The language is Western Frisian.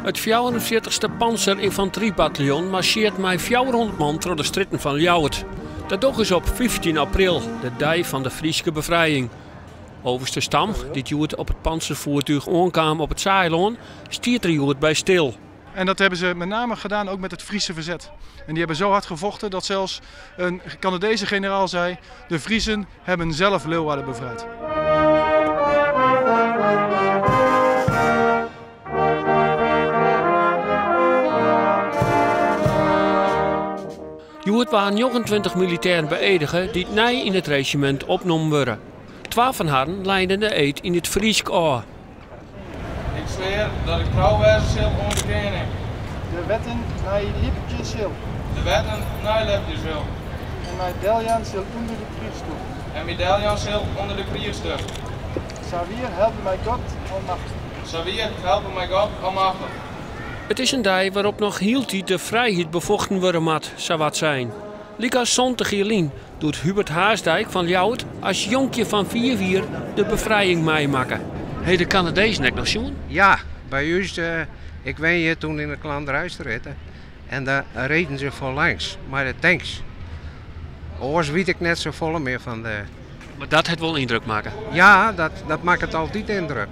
It fjouwerenfjirtichste Panzer-ynfanterybataljon marsjeart mei 400 man troch de strjitten fan Ljouwert. Dat dogge se op 15 april, de dei fan de Fryske befrijing. Overste Stam, dy't hjoed op it pantserfoertúch oankaam op it Saailân, stiet der hjoed by stil. En dat hebben ze met name gedaan ook met het Friese verzet. En die hebben zo hard gevochten dat zelfs een Canadese generaal zei: de Friezen hebben zelf Leeuwarden bevrijd. Hjoed waarden 29 militêren beëdige dy't nij yn it rezjimint opnommen wurde. Twa fan harren leinen de eed yn it Frysk ôf. Ik swear dat ik trou wêze sil oan de kening. De wetten neilibje sil. De wetten neilibje sil. En my deljaan sil ûnder de kriichstucht. En my deljaan sil ûnder de kriichstucht. Sawier helpe my God Almachtich. Sawier helpe my God Almachtich. It is in dei wêrop't noch hieltyd de frijheid befochten wurde moat, sa waard sein. Lykas 70 jier lyn, doe't Hubert Haasdijk fan Ljouwert as jonkje fan 5 jier de befrijing meimakke. Ha je de Kanadezen ek noch sjoen? Ja, by ús, ik wenje toen yn de Klanderijstrjitte en dêr reden se foar langs mei de tanks. Oars wit ik net safolle mear fan de. Mar dat hat wol yndruk makke? Ja, dat makket altyd yndruk.